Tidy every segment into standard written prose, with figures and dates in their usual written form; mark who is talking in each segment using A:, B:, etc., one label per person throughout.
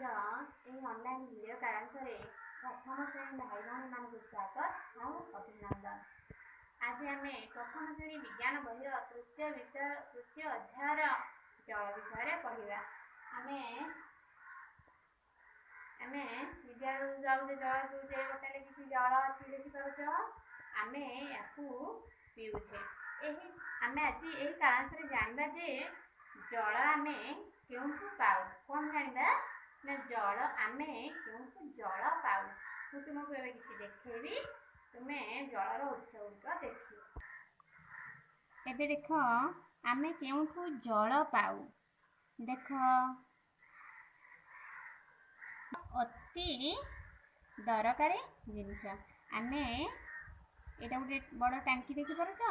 A: ଆଜିର ଏହି online video କାରାଂଶରେ ପ୍ରଥମ ଶ୍ରେଣୀ ଭାଇ ଭଉଣୀମାନଙ୍କୁ ସ୍ୱାଗତ ଆଉ ଅଭିନନ୍ଦନ। ଆଜି ଆମେ ପ୍ରଥମ ଶ୍ରେଣୀ ବିଜ୍ଞାନ ବହିର ତୃତୀୟ ବିଷୟ ତୃତୀୟ ଅଧ୍ୟାୟର ଜଳ ବିଷୟରେ ପଢ଼ିବା। ଆମେ ଆମେ ବିଦ୍ୟାଳୟକୁ ଯାଉଛେ, ଜଳ ପିଉଛେ। ବୋତଲରେ କିଛି ଜଳ ଅଛି, ଦେଖିପାରୁଛ? ଆମେ ୟାକୁ ପିଉଛେ। ଏହି ଆମେ ଆଜି ଏହି କାରାଂଶରେ ଜାଣିବା ଯେ ଜଳ ଆମେ କେଉଁଠୁ ପାଉ। କ'ଣ ଜାଣିବା ନା ଜଳ ଆମେ କେଉଁଠୁ ଜଳ ପାଉ। ମୁଁ ତୁମକୁ ଏବେ କିଛି ଦେଖେଇବି, ତୁମେ ଜଳର ଉତ୍ସ ଗୁଡ଼ିକ ଦେଖିବ। ଏବେ ଦେଖ, ଆମେ କେଉଁଠୁ ଜଳ ପାଉ। ଦେଖ, ଅତି ଦରକାରୀ ଜିନିଷ। ଆମେ ଏଇଟା ଗୋଟେ ବଡ଼ ଟାଙ୍କି ଦେଖିପାରୁଛ?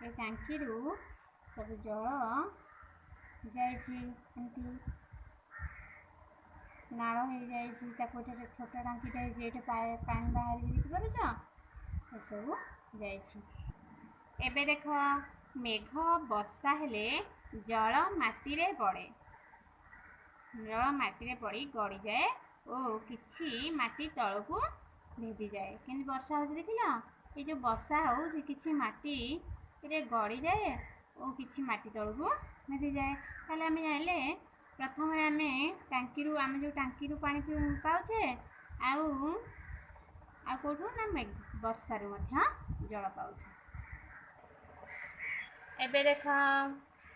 A: ଏ ଟାଙ୍କିରୁ ସବୁ ଜଳ ଯାଇଛି, ଏମିତି ନାଳ ହେଇଯାଇଛି ତାକୁ। ଏଠାରେ ଛୋଟ ଟାଙ୍କିଟା ହେଇଛି, ଏଇଠି ପାଣି ବାହାରିଛି, ଦେଖିପାରୁଛ? ଏସବୁ ଯାଇଛି। ଏବେ ଦେଖ, ମେଘ ବର୍ଷା ହେଲେ ଜଳ ମାଟିରେ ପଡ଼େ। ଜଳ ମାଟିରେ ପଡ଼ି ଗଡ଼ିଯାଏ ଓ କିଛି ମାଟି ତଳକୁ ଭେଦିଯାଏ। କେମିତି ବର୍ଷା ହେଉଛି ଦେଖିଲ? ଏ ଯେଉଁ ବର୍ଷା ହେଉଛି, କିଛି ମାଟିରେ ଗଡ଼ିଯାଏ ଓ କିଛି ମାଟି ତଳକୁ ଭେଦିଯାଏ। ତାହେଲେ ଆମେ ଜାଣିଲେ, ପ୍ରଥମେ ଆମେ ଟାଙ୍କିରୁ, ଆମେ ଯେଉଁ ଟାଙ୍କିରୁ ପାଣି ପାଉଛେ, ଆଉ କେଉଁଠୁ ନା ମେଘ ବର୍ଷାରୁ ମଧ୍ୟ ଜଳ ପାଉଛେ। ଏବେ ଦେଖ,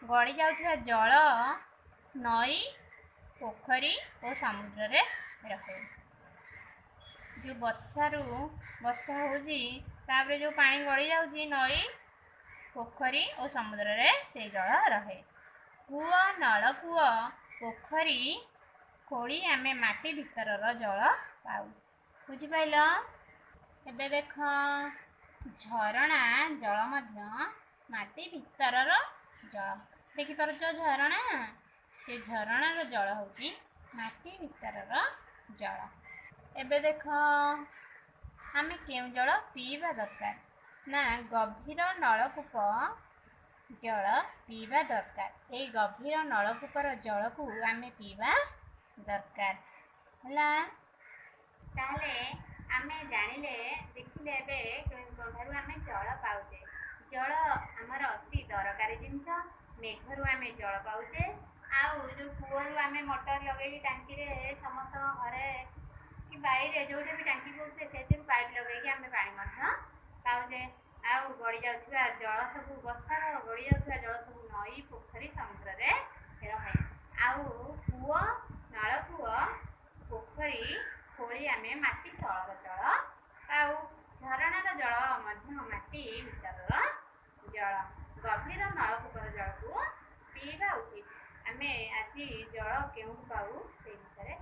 A: ଗଡ଼ି ଯାଉଥିବା ଜଳ ନଈ, ପୋଖରୀ ଓ ସମୁଦ୍ରରେ ରହେ। ଯେଉଁ ବର୍ଷାରୁ, ବର୍ଷା ହେଉଛି, ତାପରେ ଯେଉଁ ପାଣି ଗଡ଼ି ଯାଉଛି, ନଈ, ପୋଖରୀ ଓ ସମୁଦ୍ରରେ ସେଇ ଜଳ ରହେ। କୂଅ, ନଳକୂଅ, ପୋଖରୀ ଖୋଳି ଆମେ ମାଟି ଭିତରର ଜଳ ପାଉ। ବୁଝିପାରିଲ? ଏବେ ଦେଖ, ଝରଣା ଜଳ ମଧ୍ୟ ମାଟି ଭିତରର ଜଳ। ଦେଖିପାରୁଛ ଝରଣା? ସେ ଝରଣାର ଜଳ ହେଉଛି ମାଟି ଭିତରର ଜଳ। ଏବେ ଦେଖ, ଆମେ କେଉଁ ଜଳ ପିଇବା ଦରକାର ନା ଗଭୀର ନଳକୂପ ଜଳ ପିଇବା ଦରକାର। ଏଇ ଗଭୀର ନଳକୂପର ଜଳକୁ ଆମେ ପିଇବା ଦରକାର। ହେଲା, ତାହେଲେ ଆମେ ଜାଣିଲେ, ଦେଖିଲେ ଏବେ କେଉଁଠାରୁ ଆମେ ଜଳ ପାଉଛେ। ଜଳ ଆମର ଅତି ଦରକାରୀ ଜିନିଷ। ମେଘରୁ ଆମେ ଜଳ ପାଉଛେ, ଆଉ ଯେଉଁ କୂଅରୁ ଆମେ ମଟର ଲଗେଇକି ଟାଙ୍କିରେ, ସମସ୍ତଙ୍କ ଘରେ କି ବାଇରେ ଯେଉଁଠି ବି ଟାଙ୍କି ପକାଉଛେ, ସେଥିରୁ ପାଇପ୍ ଲଗେଇକି ଆମେ ପାଣି ମଧ୍ୟ ପାଉଛେ। ଆଉ ଗଡ଼ି ଯାଉଥିବା ଜଳ ସବୁ, ବର୍ଷାର ଗଡ଼ି ଯାଉଥିବା ଜଳ ସବୁ ନଈ, ପୋଖରୀ, ସମୁଦ୍ରରେ ରହେ। ଆଉ କୂଅ, ନଳକୂଅ, ପୋଖରୀ ଖୋଳି ଆମେ ମାଟି ତଳର ଜଳ ପାଉ। ଝରଣାର ଜଳ ମଧ୍ୟ ମାଟି ଭିତରର ଜଳ। ଗଭୀର ନଳକୂପର ଜଳକୁ ପିଇବା ଉଚିତ। ଆମେ ଆଜି ଜଳ କେଉଁଠୁ ପାଉ ସେଇ ବିଷୟରେ